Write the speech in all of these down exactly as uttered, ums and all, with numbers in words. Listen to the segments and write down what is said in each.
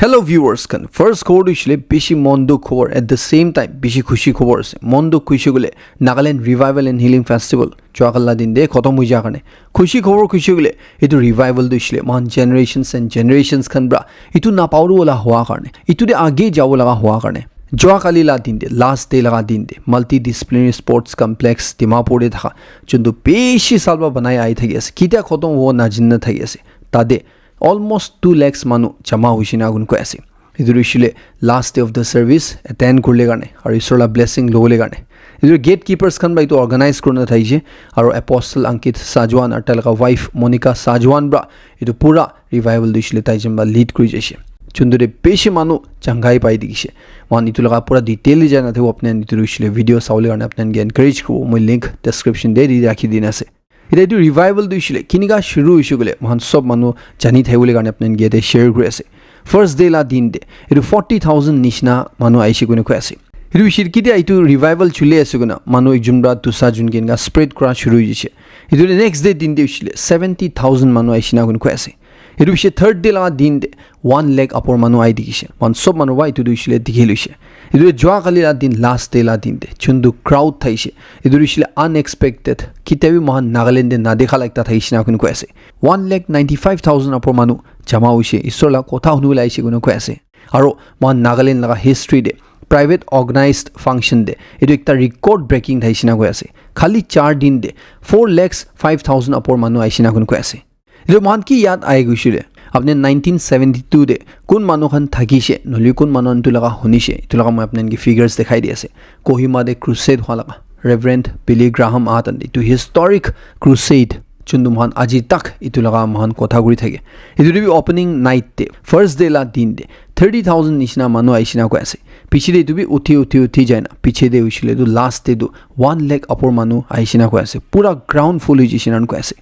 Hello viewers khan, first khobor tu hoishe le bishi mon dukh khobor, at the same time bishi khushi khobor ase. Mon dukh hoishe koile Nagaland Revival and Healing Festival jua kali la din te khotom hoi ja karne, khushi khobor hoishe koile etu revival tu hoishe le moikhan generations and generations khan pra etu napahori wala hua karne, etu te age jabo laga hua karne, jua kali la din te, last day laga din te, multidisciplinary sports complex Dimapur te thaka, juntu bishi sal pra banai ahi thaki ase, ketia khotom hobo najani na thaki ase, tate almost two lakhs manu jama hoishe na koi ase. Etu tu hoishe le last day of the service attend kurile karne aru Isor la blessing lobole karne, etu gatekeepers khan pra etu organize kurina thaishe. Aru Apostle Ankit Sajwan aru tai laga wife Monica Sajwan pra etu pura revival tu hoishe le tai jon pra lead kuri jaishe. Juntu te bishi manu changai pai dikhishe. Moikhan etu laga pura detail te jai na thakibo, apni khan etu tu hoishe le video sabole karne apni khan ke encourage kuribo, moi link description te di rakhi dina ase. Etia etu revival tu hoishe le kinika shuru hoishe koile moikhan sob manu jani thakibole karne apni khan ke yate share kuri ase. First day la din te etu forty thousand nishina manu ahishe koina koi ase. Etu hoishe le ketia etu revival choli ase koina manu ekjon pra dusra jon ke enika spread kura shuru hoi jaishe. Etu next day din te hoishe le seventy thousand manu ahishe na koina koi ase. Etu hoishe third day la din te one lakh upor manu ahi dikhishe. Moikhan sob manu pra etu tu hoishe le dikhi loishe. Etu jua kali la din, last day la din te juntu crowd thaishe, etu tu hoishe le unexpected, ketia bi moikhan Nagaland te nadekha la ekta thaishe na koina koi ase. One lakh ninety five thousand upor manu jama hoishe, Isor la kotha hunibole ahishe koina koi ase. Aru moikhan Nagaland laga history te private organized function te etu ekta record breaking thaishe na koi ase. Khali char din te four lakhs five thousand upor manu ahishe na koina koi ase. Etu moikhan ki yad ahi koishe le, apni nineteen seventy two te kun manu khan thakishe, nohole kun manu khan etu laga hunishe, etu laga moi apni khan ke figures dikhai di ase. Kohima te crusade hua laga, Reverend Billy Graham aha tan te, etu historic crusade juntu moikhan aji tak etu laga moikhan kotha kuri thake. Etu te bi opening night te, first day la din te, thirty thousand nishina manu ahishe na koi ase. Piche te etu bi uthi, uthi, uthi jai na, piche te hoishe le etu last te tu one lakh upor manu ahishe na koi ase. Pura ground full hoi jaishe na koi ase.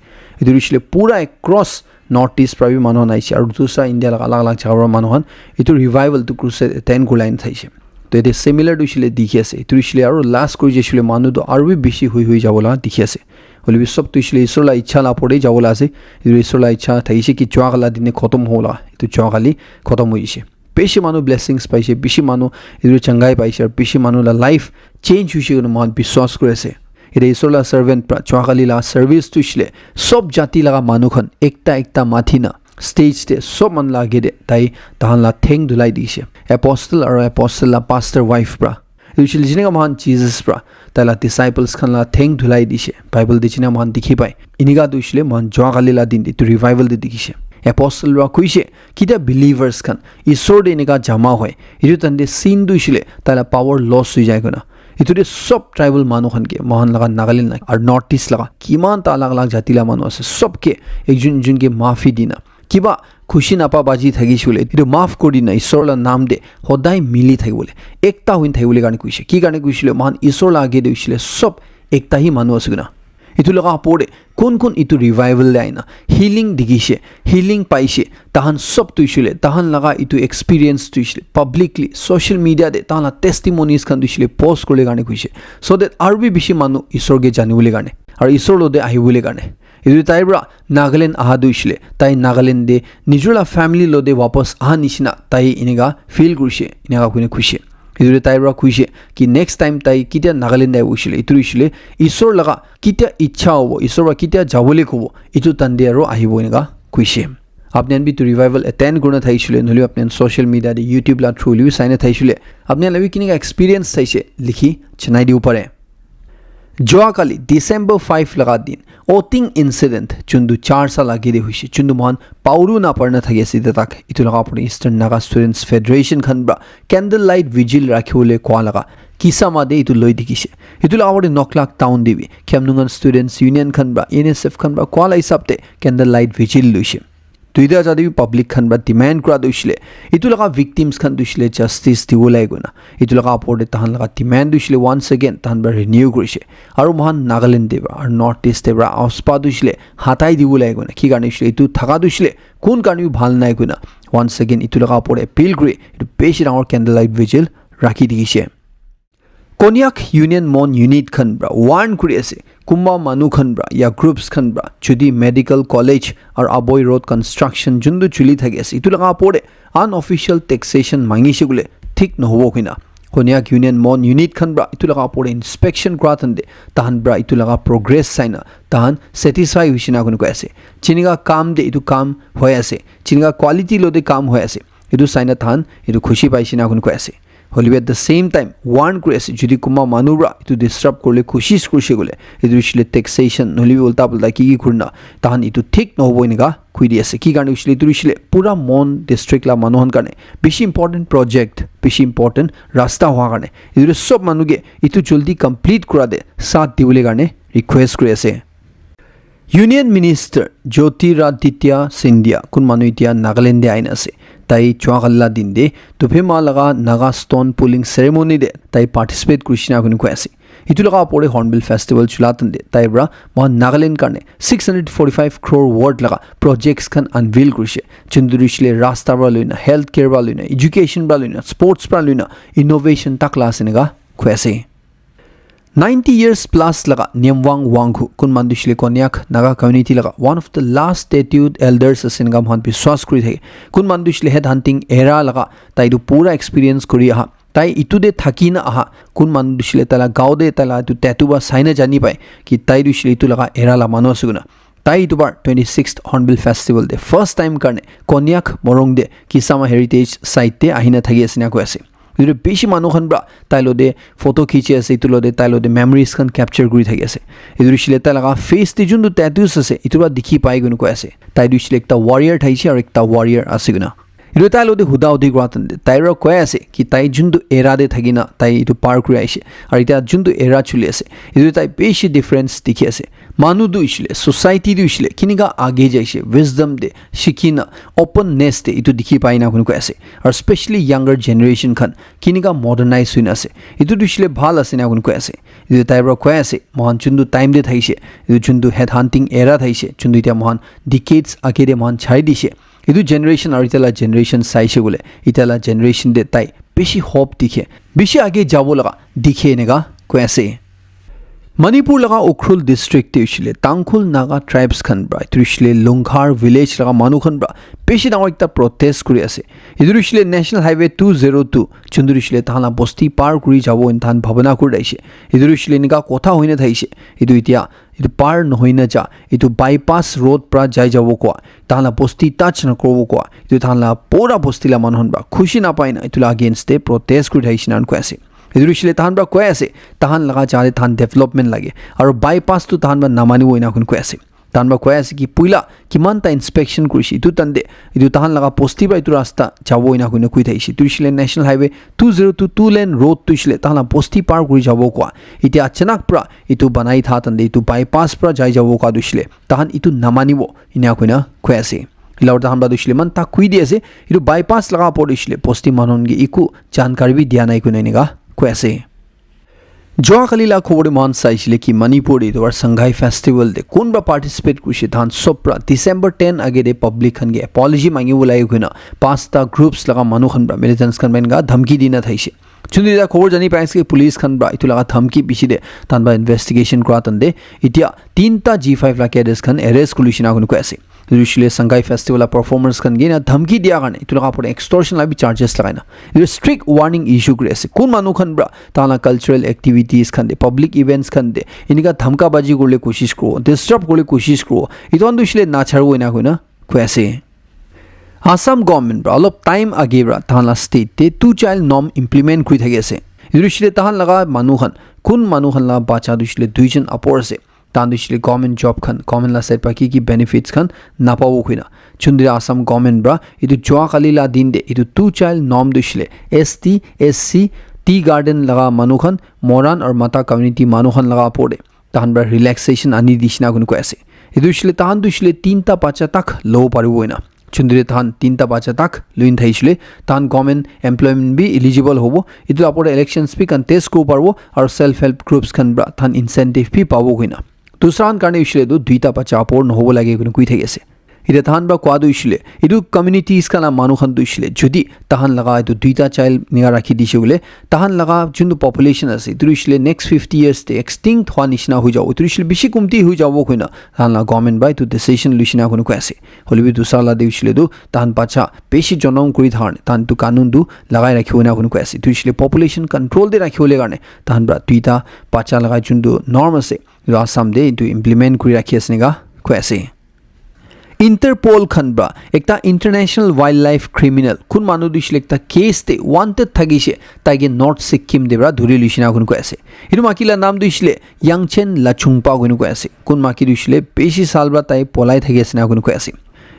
Etu hoishe le pura across North East pra bi manu khan ahishe, aru dusra India laga alag alag jaga pra manu khan etu revival tu crusade attend kurila kena thaishe. To yate similar tu hoishe le dikhi ase. Etu hoishe le aru last kuri jaishe le manu tu aru bi bishi hui hui jabo la dikhi ase. Hoile bi sob tu hoishe le Isor la ichha la opor te jabo la ase. Etu Isor la ichha thakishe ki jua kali la din te khotom hobo la. Etu jua kali khotom hoi jaishe. Bishi manu blessings paishe, bishi manu etu changai paishe, aru bishi manu la life change hoishe koina moikhan biswas kuri ase. Ete Isor la servant pra jua kali la service tu hoishe le sob jati laga manu khan ekta ekta mathi na stage te sob manu la age te tai tahan la theng dhulai dishe. Apostle aru apostle la pastor wife pra. Etu hoishe le jeneka moikhan Jesus pra tai la disciples khan la theng dhulai dishe. Bible te jina moikhan dikhi pai. Enika tu hoishe le moikhan jua kali la din te etu revival te dikhishe. Apostle pra kuishe, ketia believers khan Isor te enika jama hoi, etu time te sin tu hoishe le tai la power loss hoi jai koina. Etu te sob tribal manu khan ke, moikhan laga Nagaland la aru North East laga kiman ta alag alag jati la manu ase, sob ke ekjon ekjon ke maafi dina, kiba khushi napa baji thakishe koile, etu maaf kuri dina Isor la naam te hodai mili thakibole, ekta hoina thakibole karne kuishe. Ki karne kuishe le, moikhan Isor la age te hoishe le sob ekta hi manu ase koina. Etu laga opor te kun kun etu revival te aina healing dikhishe, healing paishe, tahan sob tu hoishe le, tahan laga etu experience tu hoishe le, publicly, social media te tahan la testimonies khan tu hoishe le post kuribole karne kuishe. So that aru bi bishi manu Isor ke janibole karne, aru Isor lo te ahibole karne. Etu tai pra Nagaland aha tu hoishe le, tai Nagaland te nijor la family lo te wapas aha nishina tai enika feel kurishe, enika kuina kuishe. Etu te tai pra kuishe ki next time tai ketia Nagaland te ahibo hoishe le, etu hoishe le Isor laga ketia ichha hobo, Isor pra ketia jabole kobo, etu time te aru ahibo enika kuishe. Apni khan bi etu revival attend kurina thakishi le, nohole apni khan social media te YouTube la through le bi sai na thakishi le, apni khan la bi kinika experience thaishe likhi janai dibo pare. Jua kali December five laga din, Oting incident, juntu char saal age te hoishe, juntu moikhan pauru na parna thaki ase etia tak, etu laga opor te Eastern Naga Students Federation khan pra candle light vigil rakhibole koa laga kisama te etu loi dikhishe. Etu laga opor te Noklak town te bi Khemlungan Students Union khan pra, N S F khan pra koa la hisab te candle light vigil loishe. Duita jate bi public khan pra demand kura tu hoishe le, etu laga victims khan tu hoishe le justice dibo lage koina, etu laga opor te tahan laga demand tu hoishe le once again tahan pra renew kurishe. Aru moikhan Nagaland te pra, aru North East te pra, aspa tu hoishe le hatai dibo lage koina. Ki karne hoishe le, etu thaka tu hoishe le kun karne bi bhal nai koina. Once again, etu laga opor te appeal kuri, etu bishi dangor candle light vigil rakhi dikhishe. Konyak Union Mon unit khan pra warn kuri ase, kunba manu khan pra ya groups khan pra jodi medical college aru Aboi road construction juntu chuli thaki ase, etu laga opor te unofficial taxation mangise koile thik nohobo koina Konyak Union Mon unit khan pra etu laga opor te inspection kura thante tahan pra etu laga progress saina tahan satisfy hoishe na koi ase. Jinika kam te etu kam hoi ase, jinika quality lo te kam hoi ase, etu saina tahan etu khushi paishe na koi ase. Hoilebi at the same time warn kuri ase, jodi kunba manu pra etu disturb kurle koshish kurishe koile, etu hoishe le taxation nohoilebi ulta pulta ki ki kurina tahan etu thik nohobo enika koi di ase. Ki karne hoishe le etu hoishe le pura Mon district la manu khan karne bishi important project, bishi important rasta hua karne etu sob manu ke etu jaldi complete kura te saath dibole karne request kuri ase. Union Minister Jyotiraditya Scindia, kun manu etia Nagaland te aina ase. Tai jua kali la din te Tuphema laga Naga Stone Pulling Ceremony te tai participate kurishe na koi ase. Etu laga opor te Hornbill Festival chula tan te tai pra mohan Nagaland karne six hundred forty-five crore worth laga projects khan unveil kurishe. Juntu hoishe le rasta pra loina, health care pra loina, education pra loina, sports pra loina, innovation tak la ase enika koi ase. Ninety years plus laga Nyemwang Wanghu, kun manu hoishe le Konyak Naga community laga one of the last statued elders ase enika mohan biswas kuri thake. Kun manu hoishe le head hunting era laga tai tu pura experience kuri aha. Tai etu te thaki na aha. Kun manu hoishe le tai la gao te tai la etu tattoo pra sai na jani pai ki tai tu hoishe le etu laga era la manu ase koina. Tai etu bar twenty-sixth Hornbill Festival te first time karne Konyak Morung te Kisama Heritage Site te ahina thaki ase enika koi ase. Etu bishi manu khan pra tai lo te photo khichi ase, etu lo te tai lo te memories khan capture kuri thaki ase. Etu hoishe le tai laga face te juntu tattoos ase, etu pra dikhi pai koina koi ase. Tai tu hoishe le ekta warrior thaishe aru ekta warrior ase koina. Etu tai lo te huda hudi kura tan te tai pra koi ase ki tai juntu era te thaki na tai etu par kuri aishe. Aru etia juntu era chuli ase. Etu tai bishi difference dikhi ase. Manu tu hoishe le, society tu hoishe le, kinika age jaishe, wisdom te, shikhi na, openness te, etu dikhi pai na koi ase. Aru specially younger generation khan, kinika modernize hoina ase. Etu tu hoishe le bhal ase na koi ase. Etu tai pra koi ase, mohan juntu time te thakishe, etu juntu head hunting era thakishe, juntu etia mohan decades age te mohan chai dishe. Etu generation aru etia la generation saishe koile, etia la generation te tai bishi hope dikhe, bishi age jabo laga dikhe enika koi ase. Manipur laga Ukhrul district te hoishe le Tangkhul Naga tribes khan pra, etu hoishe le Lungkhar village laga manu khan pra bishi dangor ekta protest kuri ase. Etu hoishe le National Highway two zero two, juntu hoishe le tahan la bosti par kuri jabo enika tahan bhabana kuri thakishe. Etu hoishe le enika kotha hoina thakishe. Etu etia etu par nohoi na ja, etu bypass road pra jai jabo koa, tahan la bosti touch nakuribo koa, etu tahan la pura bosti la manu khan pra khushi napai na etu la against te protest kuri thakishe enika koi ase. Etu hoishe le tahan pra koi ase, tahan laga jaga te tahan development lage, aru bypass tu tahan pra namanibo enika koi ase. Tahan pra koi ase ki puila kiman ta inspection kurishe, etu tan te etu tahan laga bosti pra etu rasta jabo enika koi thakishe. Etu hoishe le National Highway two zero two two lane road tu hoishe le tahan la bosti par kuri jabo koa, etia achanak pra etu banai tha tan te etu bypass pra jai jabo koa tu hoishe le tahan etu namanibo enika koi ase. Etu la tahan pra tu hoishe le eman ta koi di ase, etu bypass laga opor tu hoishe le bosti manu khan ke eku jankari bi dia nai koi enika koi ase. Jua kali la khobor te mohan saishe le ki Manipur te etu bar Sangai Festival te kun pra participate kurishe, tahan sob pra December ten age te public khan ke apology mangibo lage koina pasta groups laga manu khan pra, militants khan pra enika dhamki dina thakishe. Juntu etia khobor jani pai ase ki police khan pra etu laga dhamki bishi te tahan pra investigation kura tan te etia tinta G five la cadres khan arrest kurishe enika koi ase. Etu hoishe le Sangai Festival la performers khan ke na dhamki dia karne etu laga opor te extortion la bi charges lagai na etu strict warning issue kuri ase. Kun manu khan pra tahan la cultural activities khan te, public events khan te enika dhamka baji kuribole koshish kuribo, disturb kuribole koshish kuribo, etu khan tu hoishe le nacharibo enika koi koi ase. Assam government pra olop time age pra tahan la state te two child norm implement kuri thaki ase. Etu hoishe le tahan laga manu khan, kun manu khan la bacha tu hoishe le duijon apor ase. Tahan tu hoishe le government job khan, government la side pra ki ki benefits khan napabo koina. Chundri Assam government pra etu jua kali la din te etu two child norm tu hoishe le S T, S C, tea garden laga manu khan, moran aru mata community manu khan laga opor te tahan pra relaxation ani dishina koi koi ase. Etu hoishe le tahan tu hoishe le tinta bacha tak lobo paribo koina. Chundri tahan tinta bacha tak loina thakishe le tahan government employment bi eligible hobo. Etu la opor te elections bi contest kuribo paribo aru self help groups khan pra tahan incentive bi pabo koina. Dusra khan karne hoishe le tu duita bacha apor nohobo lage koina koi thaki ase. Ite tahan pra koa tu ishile, itu communities khan la manu khan tu ishile, jodi tahan laga itu duita child nika rakhi dishe bole, tahan laga juntu population ase, itu ishile next fifty years te extinct hwa nishina hui jabo. Itu ishile bishi kumti hui jabo koina tahan la government pra itu decision luishina koina koi ase. Hoilebi dusra la de ishile tu tahan bacha bishi jonom kuri thakar ne, tahan tu kanun tu lagai rakhibo na koina koi ase. Itu ishile population control te rakhibole karne tahan pra duita bacha laga juntu norm ase, itu Assam te itu implement kuri rakhi ase nika koi ase. Interpol khan pra ekta international wildlife criminal kun manu tu ishile ekta case te wanted thakishe, taike North Sikkim te pra dhuri luishina kun koi ase. Itu maki la naam tu ishile Yangchen Lachungpa kun koi ase. Kun maki tu ishile bishi sal pra tai polai thaki ase na kun koi ase.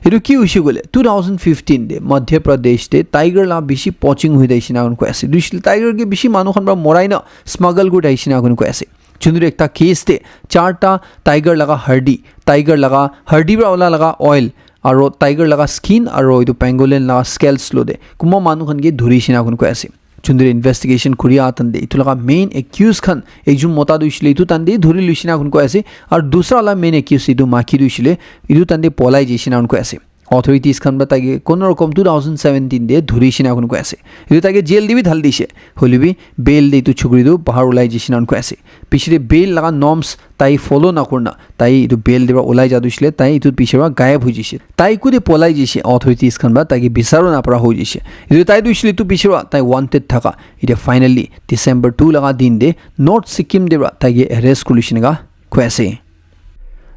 Itu ki hoishe koile, two thousand fifteen te Madhya Pradesh te tiger la bishi poaching hui thakishe na kun koi ase. Tu ishile tiger ke bishi manu khan pra morai na smuggle kuri thakishe na kun koi ase. Juntu ekta case te charta tiger laga hardi, tiger laga hardi pra ola laga oil, aro tiger laga skin, aro itu pangolin laga scales lo de kunba manu khan ke dhuri shina kun koi ase. Juntu investigation kuri atan de itu laga main accused khan ekjun mota tu ishile itu tan de dhuri luishina kun koi ase, aro dusra la main accused itu maki tu ishile itu tan de polai jishina kun koi ase. Authorities khan pra taike kono rokom two thousand seventeen te dhuri shina kun koi ase. Itu taike jail te bi dhal dishe. Hoilebi bail te itu chukri tu bahar ulai jishina kun koi ase. Piche te bail laga norms tai follow na kurna, tai itu bail te pra ulai ja tu ishile, tai itu piche pra gayab hui jishe. Tai kute polai jishe, authorities khan pra taike bisaru na para hui jishe. Itu tai tu ishile itu piche pra tai wanted thaka. Ite finally December two laga din te North Sikkim te pra taike arrest kuri luishina koi ase.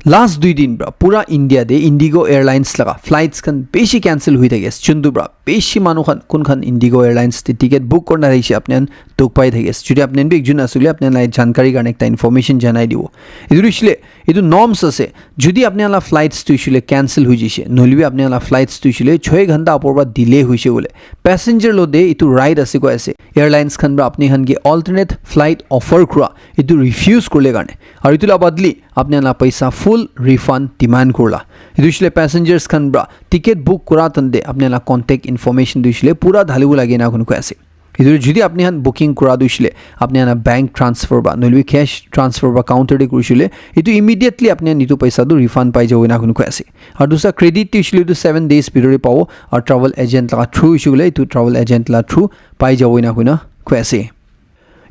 Last dui din pra pura India te Indigo Airlines laga flights khan bishi cancel hui thaki ase. Juntu pra bishi manu khan kun khan Indigo Airlines te ticket book kurna thakishe apni khan dukh pai thaki ase. Jodi apni khan bi ekjun ase koile apni khan la jankari karne ekta information janai dibo. Itu ishile, itu norms ase. Jodi apni khan la flights tu ishile cancel hui jishe, nohoilebi apni khan la flights tu ishile choi ghanta upor pra delay hoishe koile, passenger lo de itu right ase koi ase. Airlines khan pra apni khan ke alternate flight offer kura itu refuse kurle karne. Aru itu la badli apni khan la paisa full refund demand kurla. Itu ishile passengers khan pra ticket book kura tande apni khan la contact information tu ishile pura dhalibo lage na kun koi ase. Itu jodi apni khan booking kura tu ishile apni khan la bank transfer ba nohoilebi cash transfer ba counter te kuri shile, itu immediately apni khan itu paisa tu refund pai jabo na kun koi ase. Aru dusra credit tu ishile itu seven days bhitor te pabo, aru travel agent laga through ishile itu travel agent la through pai jabo na kun koi ase.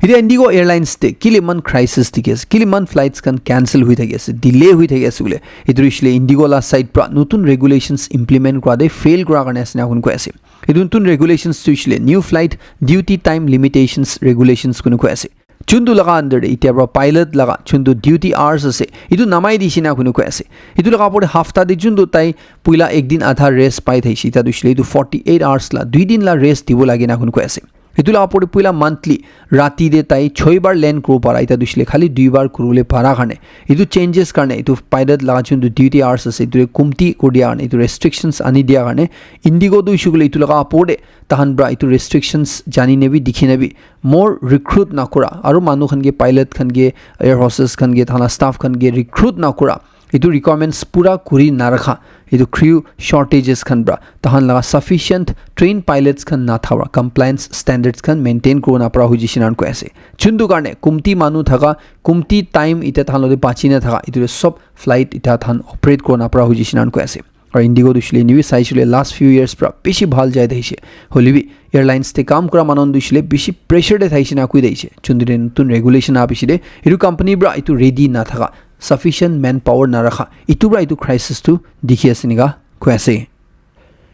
Ite Indigo Airlines te kile iman crisis dikhi ase, kile iman flights khan cancel hui thaki ase, delay hui thaki ase bole, itu ishile Indigo la side pra notun regulations implement kura te fail kura karne ase na kun koi ase. Itu notun regulations tu ishile New Flight Duty Time Limitations Regulations kun koi ase. Juntu laga under te itya pra pilot laga juntu duty hours ase, itu namai dishina kun koi ase. Itu laga opor te hafta te juntu tai puila ek din adha rest pai thaishe, itu tu ishile itu forty eight hours la dui din la rest dibo lage na kun koi ase. Itu la opor te puila monthly rati te tai choi bar land kuribo para, itu tu ishile khali dui bar kuribole para karne, itu changes karne, itu pilot laga juntu duty hours ase itu kumti kuri dia karne, itu restrictions ani dia karne, Indigo tu ishile itu laga opor te tahan pra itu restrictions jani nebi dikhi nebi more recruit na kura, aru manu khan ke, pilot khan ke, air hostess khan ke, tahan la staff khan ke recruit na kura, itu requirements pura kuri na rakha, itu crew shortages khan pra tahan laga sufficient trained pilots khan na thaka, compliance standards khan maintain kuri na para hui jishe na koi ase. Juntu karne kumti manu thaka, kumti time ite tahan lo te bachi na thaka, itu sob flight ite tahan operate kuri na para hui jishe na koi ase. Aru Indigo tu ishile nibi sai shile last few years pra bishi bhal jai thaishe. Hoilebi airlines te kam kura manu tu ishile bishi pressure te thaishe na koi thaishe. Juntu te notun regulation aha piche te itu company pra itu ready na thaka, sufficient manpower na rakha, itu pra itu crisis tu dikhi ase nika koi ase.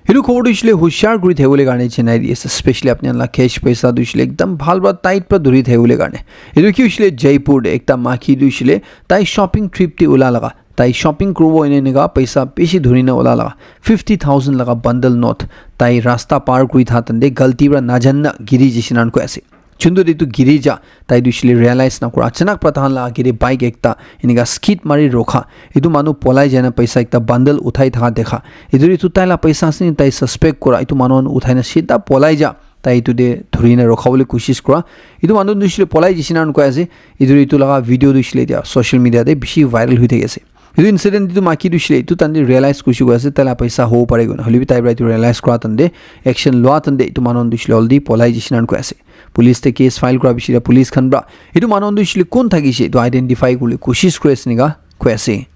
Itu khobor tu ishile hushar kuri thakibole karne janai di ase, especially apni khan la cash paisa tu ishile ekdam bhal pra tight pra dhuri thakibole karne. Itu ki hoishile, Jaipur te ekta maki tu ishile tai shopping trip te ula laga, tai shopping kuribo ene eneka paisa bishi dhuri na ula laga, fifty thousand laga bundle note tai rasta par kuri tha tande galti pra najan na giri jishe na koi ase. Juntu te etu giri ja, tai tu hoishe le realize nakura. Achanak pra tahan la age te bike ekta enika skid mari rokha. Etu manu polai jai na paisa ekta bundle uthai thaka dekha. Etu, etu tai la paisa ase naki tai suspect kura. Etu manu khan uthai na sidha polai ja. Tai etu te dhuri na rokha bole koshish kura. Etu manu tu hoishe le polai jaise na koi ase. Etu, etu laga video tu hoishe le etia social media te bishi viral hoi thaki ase. Etu incident etu maiki tu hoishe le etu time te realize kurishe koi ase, tai la paisa hobo pare koina. Hoile bi tai pra etu realize kura time te, action lua time te etu manu khan tu hoishe le already polai jaise na koi ase. Police te case file kura piche te police khan pra etu manu khan tu hoishe le kon thakishe etu identify kuribole koshish kuri ase enika koi ase.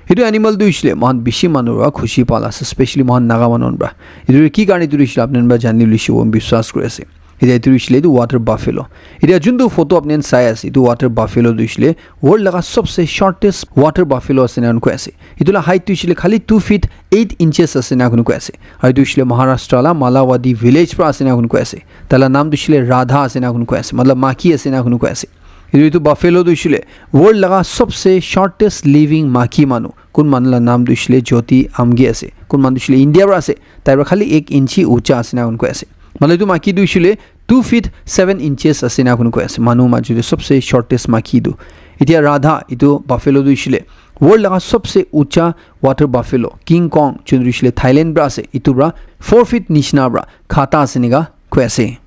Etu animal tu hoishe le moikhan bishi manu para khushi pala ase, specially moikhan Naga manu khan para. Etu ki karne etu hoishe le apni khan para jani loi she kobo biswas kuri ase. Etia etu hoishe le etu water buffalo. Etia juntu photo apni khan sai ase, etu water buffalo tu hoishe le world laga sobse shortest water buffalo ase ena koi ase. Etu la height tu hoishe le khali two feet eight inches ase ena koi ase. Aru etu hoishe le Maharashtra la Malawadi village para ase ena koi ase. Tai la naam tu hoishe le Radha ase ena koi ase. Matlab maki ase ena koi ase. Etu, etu buffalo tu hoishe le world laga sobse shortest living maki manu. Kun manu la naam tu hoishe le Jyoti Amge ase. Kun manu tu hoishe le India para ase. Tai para khali ek inchi ucha ase ena koi ase. Matlab etu maki tu hoishe le two feet seven inches ase ena koi ase. Manu majo te sobse shortest maki tu. Etia Radha etu buffalo tu hoishe le world laga sobse ucha water buffalo King Kong jun tu hoishe le Thailand para ase. Etu para four feet nishina para khata ase ena koi ase.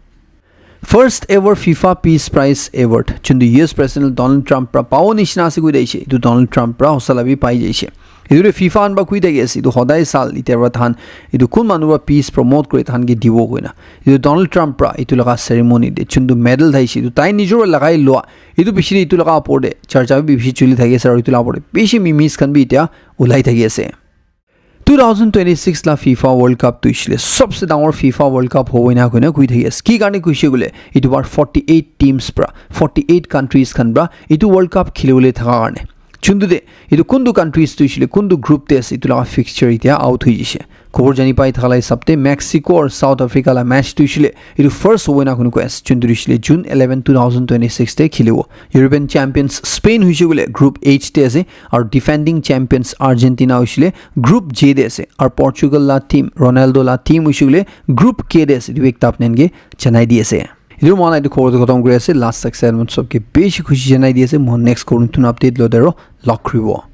First ever FIFA Peace Prize Award, juntu U S President Donald Trump pra pawo nishina ase koi daishe. Etu Donald Trump pra hosala bi pai jaishe. Etu tu FIFA khan pra koi thaki ase, etu hodai sal, etia pra than, etu kun manu pra peace promote kore than ke dibo koina. Etu Donald Trump pra etu laga ceremony de, juntu medal thaishe, etu tai nijor pra lagai lua. Etu bishi de etu laga opor de, charcha bi bishi chuli thaki ase, aru etu laga opor de bishi memes khan bi etia ulai thaki ase. Two thousand twenty-six la FIFA World Cup tu hoishe le sobse dangor FIFA World Cup hobo ena koina koi thaki ase. Ki karne koishe koile, etu bar forty-eight teams pra, forty-eight countries khan pra etu World Cup khilibole thaka karne. Chuntu de, etu kuntu countries tu hoishe le, kuntu group te ase, etu laga fixture etia out hoi jaishe. Khobor jani pai thaka la hisab te Mexico aru South Africa la match tu hoishe le, etu first hobo ena koina koi ase. Chuntu hoishe le June eleven, two thousand twenty-six te khilibo. European champions Spain hoishe koile group H te ase, aru defending champions Argentina hoishe le group J te ase, aru Portugal la team, Ronaldo la team hoishe koile group K te ase. Etu ekta apni khan ke janai di ase. Etu moi khan etu khobor tu khatam kuri ase. Last excitement sob ke bishi khushi janai di ase. Moi next khobor notun update lo de aro log kuribo.